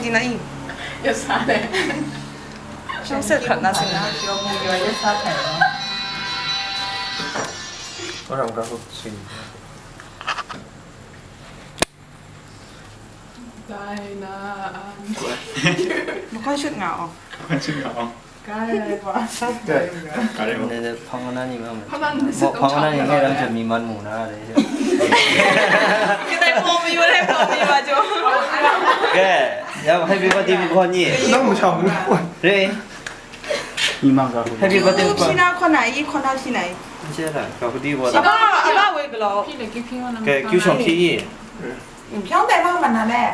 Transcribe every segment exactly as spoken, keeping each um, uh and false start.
Sing na i? Yes, sir. Shang set khat na sing na. Orang ka hut sing. Dai na an. Makon shoot nga o. Makon shoot nga o. Kai lai kwa. Kai lai kwa. Kai lai kwa. Phang na ni ma. Phang na ni ma. Phang na ni ma. Kita pom yu le pom yu ajo. Ke, ya happy birthday mo ko ni. Nang mo cha mo. Re. Ni ma ka. Happy birthday. Sina ko na i ko na sina i. Sina ka ko di wa. Aba aba we glo. Ke kyu shong ki i. ဖြောင်းတယ်မှမနာနဲ့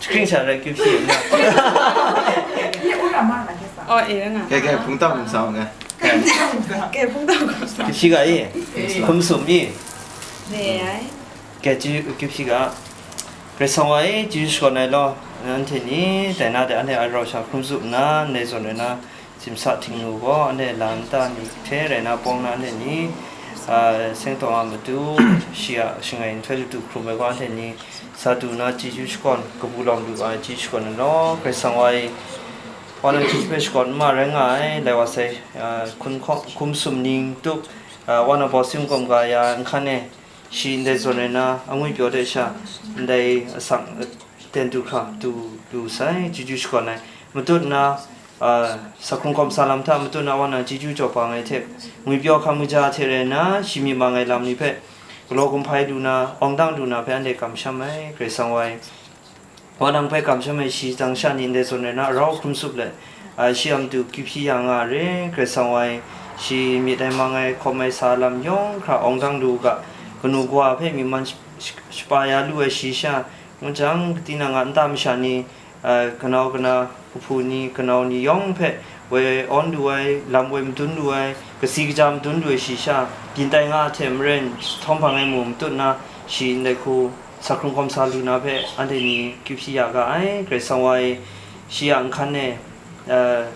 Screenshot လည်း cute ရှိနေ။ ဒီဥရမလာကစား။ အော် အေးငါ။ ကဲကဲ ဖုန်းတောက်မှုဆောင်ကဲ။ ကဲ ဖုန်းတောက်မှုဆောင်။ Cute ရှိကအေး။ ခုံးစုံပြီ။ နေရိုင်း။ ကဲ cute cute ရှိက။ ကဲ ဆောင်ဝါအေး cute ရှိကနိုင်လော။ နန်းထင်နေတိုင်နာတဲ့အနဲ့အရောရှာခုံးစုံနာနေစုံနေနာ။ Simsa Htingnu gaw anhte lam nta ni hte rai na pawng na anhte ni, a, seng taw a matu, shi a shangai nhtoi latu hkrum ai gaw anhte ni, sa du na chyeju shakawn, kabu lawng lu ai chyeju shakawn ai law, Karai Kasang wa e, wa nang chyeju hpe shakawn n ma rai nga ai, lai wa sai, a, hkum hkawm, hkum sumning tup, a, wa nang baw sing gawm ga ya nhkan e, shi ndai zawn rai na, angwi pyaw de sha, ndai asak, a, ten du hkra, du, du sai, chyeju shakawn ai, matut na, a, sa hkrung hkawm sa lam hta matut na wa nang chyeju jaw pa ngai hte, ngwipyaw hkam kaja hte rai nna, shi myit mang ai lam ni hpe, galaw gumhpai lu na, awng dang lu na hpe anhte kamsham ai, Karai Kasang wa e. Wa nang hpe kamsham ai shi tsang sha ni ndai zawn rai na, arau hkrum sup let, a, shi a matu kyu hpyi ya nga re, Karai Kasang wa e, shi myit ai mang ai, hkawm ai sa lam yawng hkra awng dang lu u ga, kanu kawa hpe myi man sh-, sh-, shapa ya lu ai shi sha, ngu jang, kating nang a nta masha ni, a, kanau kana, kahpu ni, kanau ni yawng hpe woi awn lu ai, lam woi madun lu ai, kasi kaja madun lu ai shi sha, byin tai nga hte maren, htawm hpang ai mu matut na, shi ndai hku, sa hkrung hkawm sa lu na hpe, anhte ni kyu hpyi ya ga ai, Karai Kasang wa e, shi a nhkan e, a,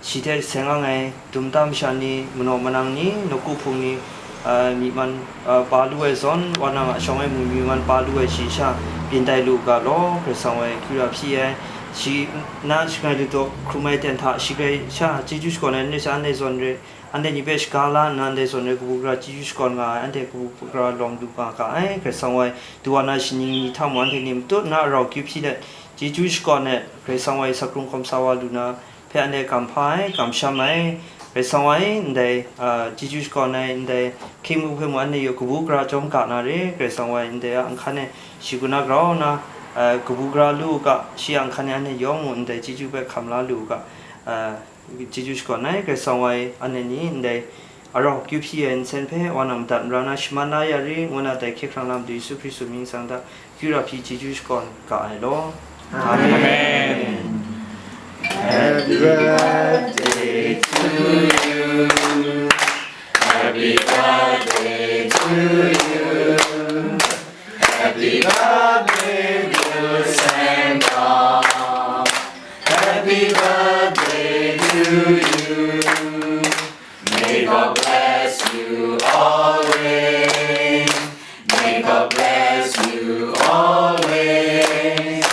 Shi hte seng ang ai, dum tam sha ni, manaw manang ni, nawku hpung ni, a, myi man, a, pa lu ai zawn, wa nang a shawng e mung myi man pa lu ai shi sha, byin tai lu u ga law, Karai Kasang wa e, kyu ra hpyi ai, shi na shangai lu daw hkrum ai ten hta, shi grai sha, chyeju shakawn ai, ndai sha, ndai zawn re, anhte ni hpe shaga la nna, ndai zawn re, kabu gara chyeju shakawn nga ai, anhte kabu gara lawm lu nga ga ai, Karai Kasang wa e, du wa na shaning ni hta mung, anhte ni matut na arau kyu hpyi let, chyeju shakawn ai, Karai Kasang wa e, sa hkrung hkawm sa wa lu na, hpe anhte kamhpa ai, kamsham ai, Karai Kasang wa e ndai, a, chyeju shakawn ai, ndai hkying mu hpe mu anhte yawng kabu gara chyawm ga na re, Karai Kasang wa e ndai a nhkan e shi kaw na grau nna, a, kabu gara lu u ga, shi a nhkan e anhte yawng mung ndai chyeju hpe hkam la lu u ga, a, chyeju shakawn ai, Karai Kasang wa e anhte ni ndai arau kyu hpyi ai nsen hpe wa nang madat mara na shaman la ya re, ngu na dai hkye hkrang lam du Yesu Hkristu mying tsang hta, Kyu ra hpyi chyeju shakawn ga ai law. Amen. Amen. Happy birthday to you. Happy birthday to you. Happy birthday, dear Santa. Happy birthday to you. May God bless you always. May God bless you always.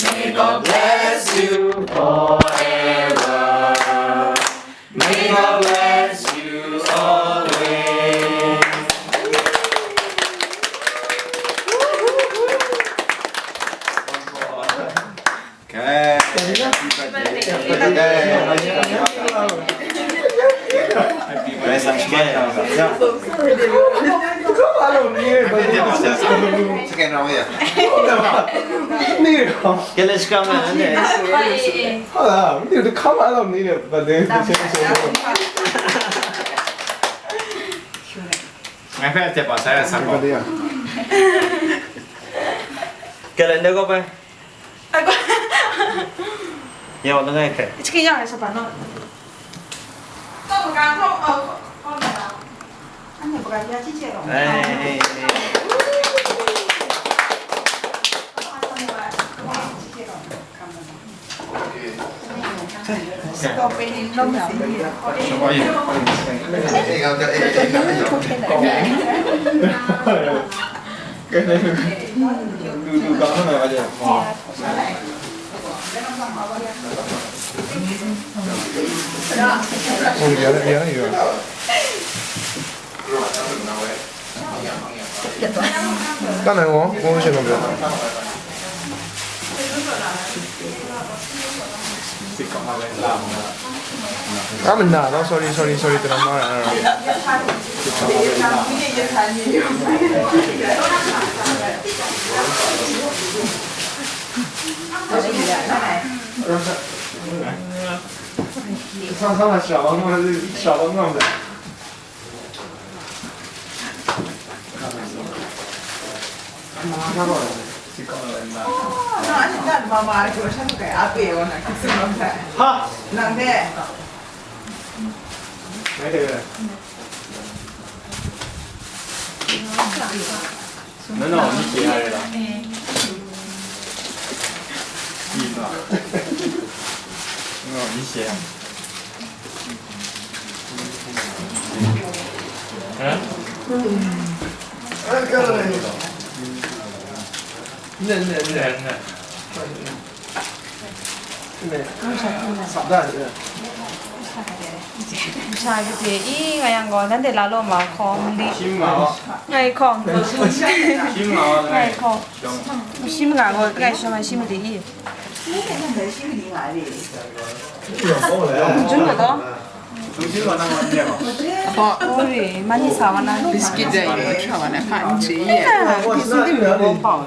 May God bless you forever. May God bless you always. Okay. Happy birthday. Happy birthday. Second round, yeah. Kele shikam na ne. Hala, ni de kama lo ni de, but then. Ngai hpe a tep a sai a sak gaw. Kele nde gaw bai. Yaw langai hkrai. Chicken yaw ai sa pa no. Tawk maga tawk, aw, tawk maga. Anhte maga ya chi che rawng. Ai, ai, ai. Stop it, in long si. Ai. Ai. Ai. Ai. Ai. Ai. 我给别人别人一个。刚才我我选了没有？他们那，哦，sorry sorry sorry，等他妈呀！上上来小王，小王弄的。哈，没得。那那我们写下来了。嗯。嗯，你写。嗯？那那那。那。 Masha kade i nga yang gaw, nanhte la law ma hkawng li. Shim nga wa. Ngai hkawng. Shim nga wa. Ngai hkawng. Shim nga gaw, ngai shawng ai shim li i. Jun ga daw? Shim nga na wa ne ma. Ba, ori, mani sa wa na. Biscuit dai, tra wa na, ka nji ye. Ki su di mo bau.